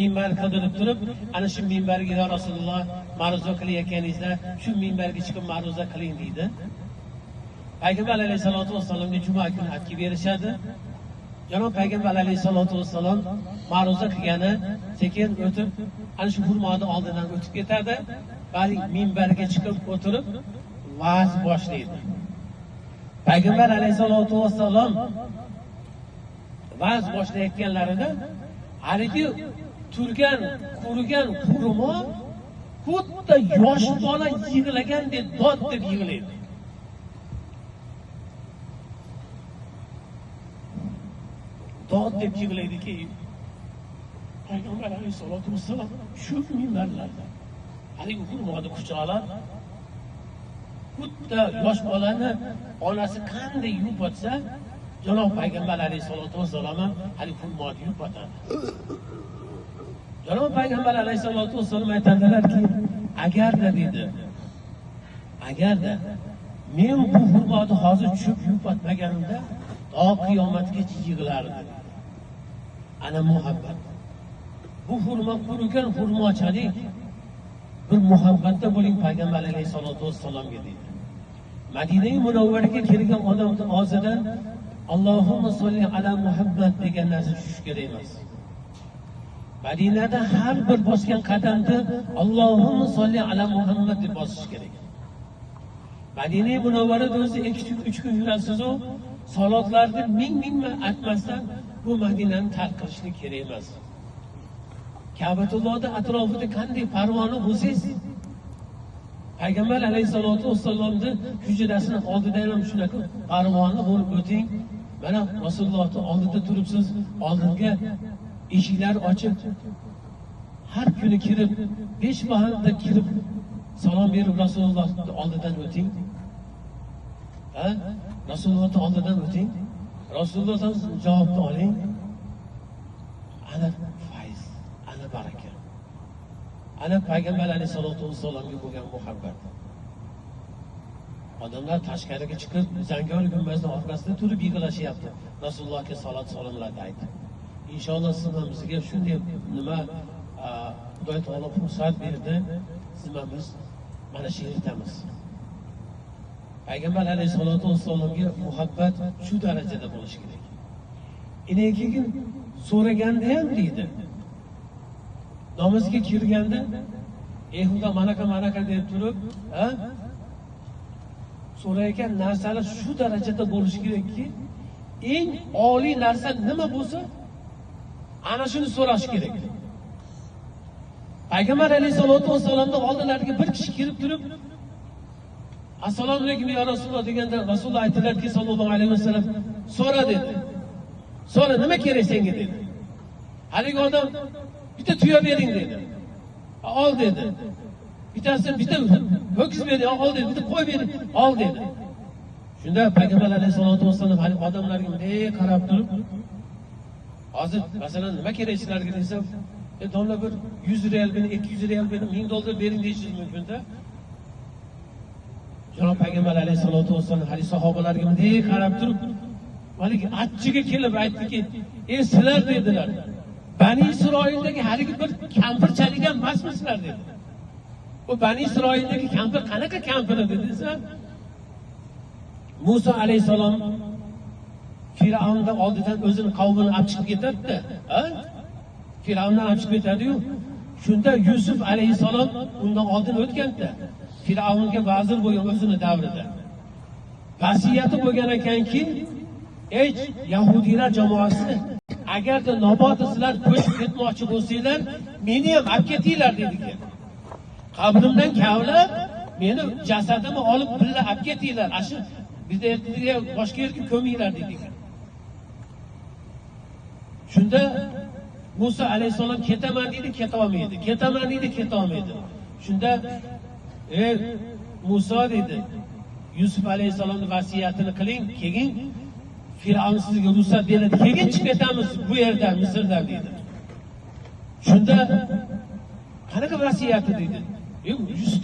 Minbar qildirib turib, ana shu minbarga ya Rasululloh ma'ruza qilayotganingizda shu minbarga chiqib ma'ruza qiling deydi. Payg'ambar alayhisolatu vassalomga juma kuni olib kelib berishadi. Janob Payg'ambar alayhisolatu vassalom ma'ruza qilgani sekin o'tib, ana shu xurmoni oldidan o'tib ketadi. Bari minbarga chiqib o'tirib va'z boshlaydi. Payg'ambar alayhisolatu vassalom va'z boshlayotganlarida haligi turgan, qurigan xurmo xuddi yosh bola yig'lagandek dod deb yig'laydi. Dod deb yig'laydiki, Payg'ambar alayhisolatu vassalom shu minbarlarda haligi xurmoni quchoqlab, xuddi yosh bolani onasi qanday yupatsa, Janob Payg'ambar alayhisolatu vassalom ham haligi xurmoni yupatadi. Janob Payg'ambar alayhisolatu vassalom aytadilarki, agarda dedi, agarda men bu xurmoni hozir tushib yupatmaganimda to qiyomatgacha yig'lardi. Ana muhabbat. Bu xurmo qurigan xurmochalik bir muhabbatda bo'ling Payg'ambar alayhisolatu vassalomga deydi. Madina-i Munavvaraga kelgan odamning og'zidan Allohumma solli ala Muhammad degan narsa tushishi kerak emas. Madinada har bir bosgan qadamda Allohumma solli ala Muhammad deb bosish kerak. Madina-i Munavvarada o'zi 2-3 kun yurasiz-u, salotlarni ming-ming aytmasdan bu Madinani tark qilishlik kerak emas. Ka'batullohda atrofida qanday parvona bo'lsangiz, Payg'ambar alayhisolatu vassalomning hujrasini oldida ham shunaqa parvona bo'lib o'ting. Mana Rasulullohning oldida turibsiz, oldinga eshiklar ochib, har kuni kirib, 5 mahalda kirib salom berib Rasulullohning oldidan o'ting. Ha? Rasulullohning oldidan o'ting. Rasulullohdan javobni oling. Ana fayz, ana baraka. Ana Payg'ambar alayhisolatu vassalomga bo'lgan muhabbat. Odamlar tashqariga chiqib, zangor gumbazning orqasida turib yig'lashyapti. Rasulullohga salot salomlarni aytib. Inshaalloh siz ham bizga shunday nima Xudoy taolo fursat berdi. Siz ham biz mana shu yerdamiz. Payg'ambar alayhisolatu vassalomga muhabbat shu darajada bo'lishi kerak. Endi keyin so'raganda ham deydi. Namozga kirganda ey Xudo manaka manaka deb turib, ha? So'rayotgan narsalar shu darajada bo'lishi kerakki, eng oliy narsa nima bo'lsa, ana shuni so'rash kerak. Payg'ambar alayhisolatu vassalomning oldilariga bir kishi kirib turib, assalomu alaykum ya Rasululloh deganda Rasululloh aytdilarki sallallohu alayhi vasallam, so'ra dedi. So'ra, nima kerak senga dedi. Haligi odam bitta tuya bering dedi. Ol dedi. Bittasi bitta ho'kiz bering, ol dedi. Bitta qo'y bering, ol dedi. Shunda Payg'ambar alayhisolatu vassalom hali odamlarga bunday qarab turib, hozir masalan nima kerak sizlarga desa, domla bir 100 real bering, 200 real bering, 1000 dollar bering deyishingiz mumkin-da. Janob Payg'ambar alayhisolatu vassalom hali sahobalarga bunday qarab turib, haligi achchiga kelib aytdiki, "Ey sizlar" dedilar. Bani Isroildagi haligi bir kampirchalik ham emasmisizlar dedi. Bu Bani Isroildagi kampir qanaqa kampir edi desa, Musa alayhisalom Fir'avnning oldidan o'zini qavmini olib chiqib ketadi-da, ha? Fir'avndan olib chiqib ketadi-yu. Shunda Yusuf alayhisalom undan oldin o'tganda Fir'avnga vazir bo'lgan o'zini davrida. Vasiyati bo'lgan ekanki, ey yahudiylar jamoasi, agarda naboda sizlar ko'chib ketmoqchi bo'lsanglar, meni ham olib ketinglar dedi. Qabrimdan kavlab, meni jasadimni olib birga olib ketinglar. Ashu bizda ertaga boshqa yerga ko'minglar dedi. Shunda Musa alayhisalom ketaman dedi, keta olmaydi. Ketaman dedi, keta olmaydi. Shunda ey Musa dedi, Yusuf alayhisalomning vasiyatini qiling, keyin Fir'avn sizga ruxsat beradi, keyin chiqib ketamiz bu yerdan, Misrdan dedi. Shunda qanaqa vasiyati dedi? Yusuf